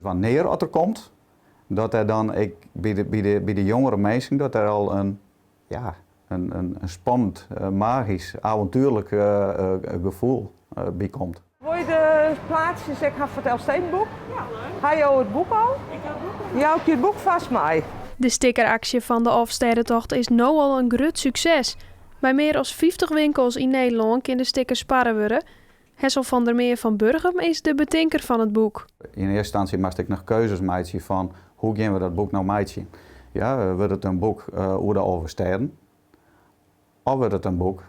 Wannear as er komt, dat der dan ek by de, by de, by de jongere minsken dat der al in, ja, in, in spannend, magysk, avontuerlik gefoel by komt. Wolle je de plaatsjes ek ha foar it Elfstedenboek? Ja, leuk. Ha jo it boek al? Ik ha it boek al. Jou ik je it boek fêst mei. De stikkeraksje fan de Alvestêdetocht is no al in grut sukses. By mear as 50 winkels yn Nederlân kin de stikker sparre wurde. Hessel van der Meer fan Burgum is de betinker fan it boek. Yn earste ynstânsje moast ik noch keuzes meitsje fan hoe gean we dat boek no meitsjen. Ja, wurdt it in boek oer de 11 stêden of wurdt it in boek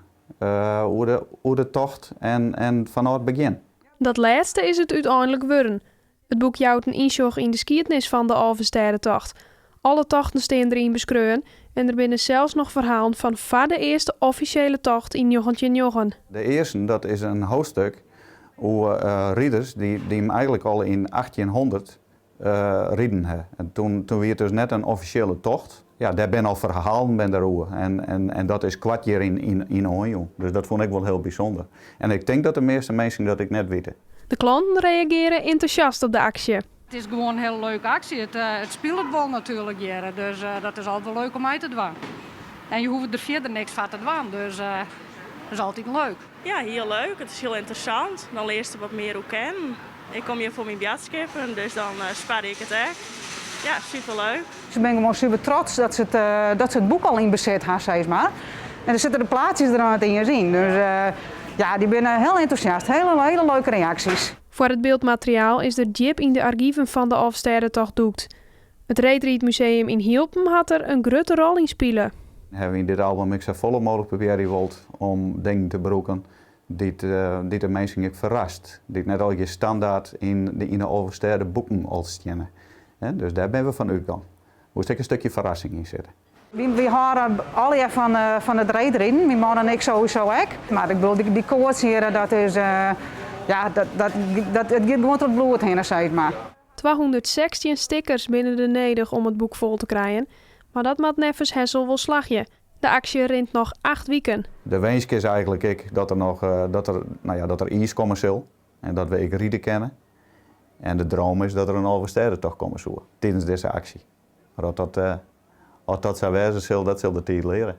oer de tocht en fanôf it begjin. Dat lêste is it úteinlik wurden. It boek jout in ynsjoch yn de skiednis fan de Alvestêdetocht. Alle tochten stean deryn beskreaun en der binne sels noch ferhalen fan foar de earste offisjele tocht yn 1909. De earste, dat is in hoofdstuk oer riders dy't him eigentlik al yn 1800 riden ha. En toen, toen wie it dus net in offisjele tocht. Ja, dêr binne al ferhalen bin dêroer en dat is koart hjir yn oanjûn. Dus dat fûn ik wol hiel bysûnder. En ik tink dat de measte minsken dat ek net witte. De klanten reagearje entûsjast op de aksje. It is gewoan in hiele leuke aksje. It spilet wol natuerlik hjir, dus dat is altyd wol leuk om mei te dwaan. En je hoege der fierder niks foar te dwaan, dus dat is altyd leuk. Ja, hiel leuk. It is hiel ynteressant. Dan learst wat mear oer kennen. Ik kom hjir foar myn boadskippen, dus dan spar ik it ek. Ja, superleuk. Se binne gewoan super trots dat se it boek al yn besit ha, sis mar. En der sitte de plaatsjes der noch net iens yn. Dus ja, dy binne hiel entûsjast. Hiele, hiele leuke reaksjes. Foar it byldmateriaal is der djip yn de argiven fan de Alvestêdetocht dûkt. It Reedrydmuseum yn Hylpen hat der in grutte rol yn spile. Hawwe we yn dit album ek safolle mooglik probearje wold om dingen te brûken dy't de minsken ek ferrast. Dy't net allegear standaard yn de Alvestêdeboeken al steane. Dus dêr binne we fan útgien. Moast ek in stikje ferrassing yn sitte. Wy hâlde allegear fan it reedriden, myn man en ik sowieso ek. Mar ik bedoel, dy koarts hjir, dat is, ja, dat, it giet gewoan troch it bloed hinne, sis mar. 216 stikkers binne der nedich om it boek fol te krijen, mar dat moat neffens Hessel wol slagje. De aksje rint noch 8 wiken. De winsk is eigentlik ek dat der noch dat der, no ja, dat der iis komme sil en dat we ek ride kinne. En de dream is dat der in Alvestêdetocht komme soe tidens dizze aksje. Mar as dat sa wêze sil, dat sil de tiid leare.